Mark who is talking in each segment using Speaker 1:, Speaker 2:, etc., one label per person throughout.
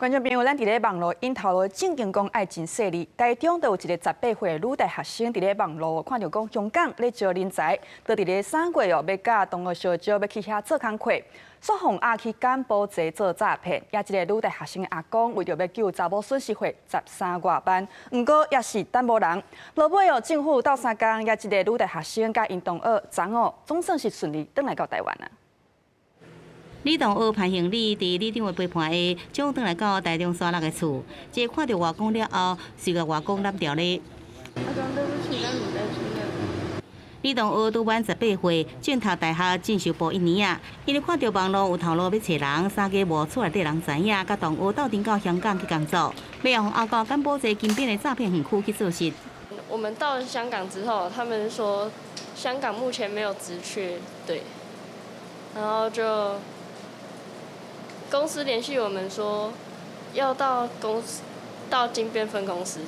Speaker 1: 觀眾朋友，咱佇咧網路𪜶頭路正經講愛真細膩。台中就有一個18歲的女大學生佇咧網路看著講香港咧招人才，就佇咧3月哦，欲佮同學相招欲去遐做工課，煞予壓去柬埔寨做詐騙。也這个女大學生的阿公為著欲救查某損失費13外萬，毋過也是等無人。落尾哦，政府鬥相共，也這个女大學生佮𪜶同學，昨哦總算是順利轉來到台灣啊。
Speaker 2: 李同學潘興禮佇里長的陪伴下，轉轉來到台中沙鹿的厝。這看著外公了後，隨共外公攬牢咧。
Speaker 3: 阿公，對不起，讓你再出來。
Speaker 2: 李同學拄滿18歲，轉讀大學進修部一年啊。因為看著網路有頭路欲揣人，3個無厝內底人知影，佮同學鬥陣到香港去工作，欲予押到柬埔寨金邊的詐騙園區去做事。
Speaker 3: 我們到了香港之後，他們說香港目前沒有職缺，對，然後就公司聯繫我們說，要到公司到金邊分公司。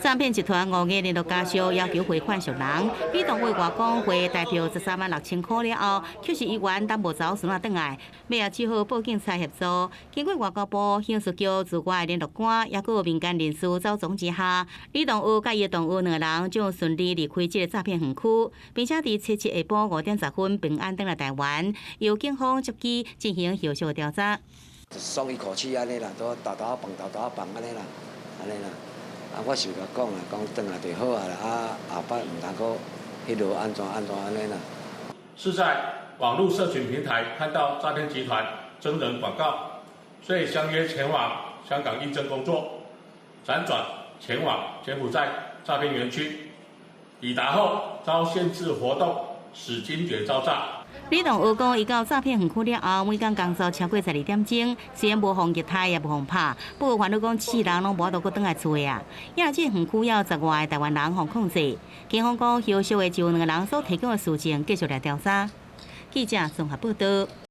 Speaker 2: 詐騙集團5月聯絡家屬要求匯款贖人，李同學外公匯台票13萬6千箍了後，卻是猶原等無走孫仔轉來，尾仔只好報警察協助。經過外交部刑事局駐外聯絡官，抑閣有民間人士走總之下，李同學佮伊的同學兩个人就順利離開這个詐騙園區，並且佇初七下晡5點10分平安轉來台灣，由警方接機進行後續調查。
Speaker 4: 鬆一口氣按呢啦，都沓沓仔放，沓沓仔放按呢啦，按呢啦。啊，我是共講啦，講轉來就好啊啦，啊後擺毋通閣彼落按怎按怎按呢啦。
Speaker 5: 是在網路社群平台看到詐騙集團徵人廣告，所以相約前往香港應徵工作，輾轉前往柬埔寨詐騙園區，抵達後遭限制活動，使驚覺遭詐。
Speaker 2: 李同學講，伊到詐騙園區了後，每工工作超過12點鐘，雖然無予虐待，也無予拍，不過煩惱講世人攏無法度閣轉來厝的啊。因為這園區有10外个台灣人予控制，警方講後續會就兩个人所提供的事證繼續來調查。記者綜合報道。